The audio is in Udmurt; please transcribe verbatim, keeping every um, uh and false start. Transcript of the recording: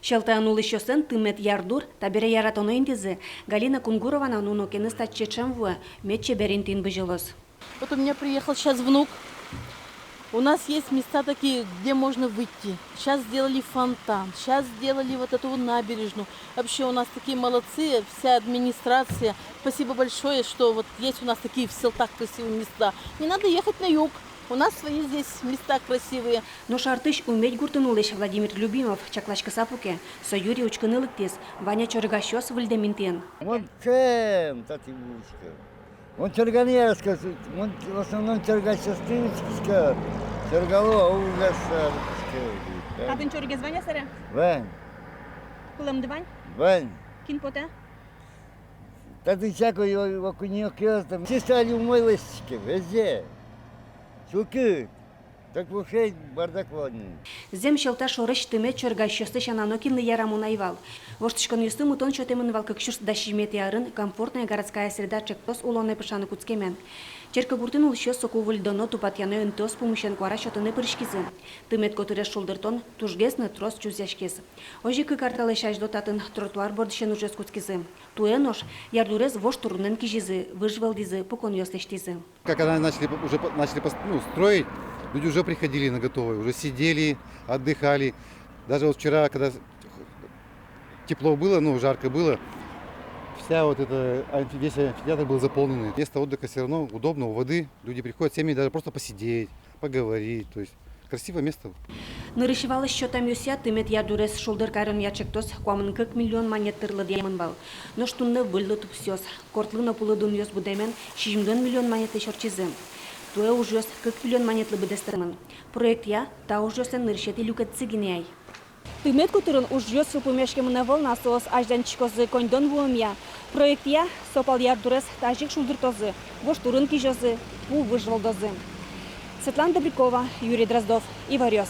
Сьӧлтаын улӥсьёслэн тымет ярдур табере яратоно интызы. Галина Кунгурова но нунокеныз татчы ӵем вуэ, мед чебер интыын бызьылоз. Вот у меня приехал сейчас внук. У нас есть места такие, где можно выйти. Сейчас сделали фонтан, сейчас сделали вот эту вот набережную. Вообще у нас такие молодцы, вся администрация. Спасибо большое, что вот есть у нас такие в Сьӧлтах красивые места. Не надо ехать на юг. У нас свои здесь места красивые. Нош артысь Уметь гуртын улӥсь Владимир Любимов чакласькыса пуке. Со юри учкыны лыктӥз, вань-а чорыгасьёс выльдэм интыын. Мон ӵем татӥ улӥсько. Мон чорыганы яратӥсько, мон в основном чорыгасьёсты учкисько, чорыгало, а ужаса учкисько. Татын чорыгез вань-а, сэрэ? Вань. Кулэмды вань? Вань. Кин потэ? Татын всякой о-, окунёкъёс там. Чисто али умой лэсьтӥське, везде. Сюлкыт. Так вообще бардак вал ни. Зэм, Сьӧлта шорысь тымет чорыгасьёсты сяна нокинлы ярамон ӧй вал. Воштӥськонъёсты мытон сётэмын вал кык сюрс дас сизьыметӥ арын «Комфортная городская среда» ӵектос улонэ пыӵаны кутскемен. Черкогуртын улӥсьёс соку выльдоно, тупатъяно интыос пумысен куара сётыны пыриськизы. Тымет котырез шулдыртон тужгес но трос чузъяськиз. Озьы ик кык ар талэсь азьло татын тротуар бордысен ужез кутскизы. Туэ нош ярдурез вож турынэн кизизы, выж вӧлдӥзы, пуконъёс лэсьтӥзы. Как она начали, уже по-, начали пос-, ну, строить, люди уже приходили на готовое, уже сидели, отдыхали. Даже вот вчера, когда тепло было, ну, жарко было, вся вот эта амфи-, весь амфитеатр был заполненный. Место отдыха всё равно удобно, у воды. Люди приходят, семьи даже просто посидеть, поговорить. То есть красивое место. Нырысь валысь сётэмъёсъя, тымет ярдурез шулдыр каронъя ӵектос куамын кык миллион манет тырлы лыдъямын вал. Нош туннэ выль лыдпусъёс. Кортлы но пулы дунъёс будэмен сизьымдон миллион манетлэсь ортчизы. Туэ ужъёс кык миллион манетлы быдэстэмын. Проектъя та ужъёслэн нырысетӥ люкетсы гинэ ай. Тымет котырын ужъёс йылпумъяськемын ӧвӧл на, соос азьланьтӥськозы коньдон вуэмъя. Проектъя со пал ярдурез тазьы ик шулдыртозы, вож турын кизёзы, пу выж вӧлдозы. Светлана Добрякова, Юрий Дроздов, «Иворъёс».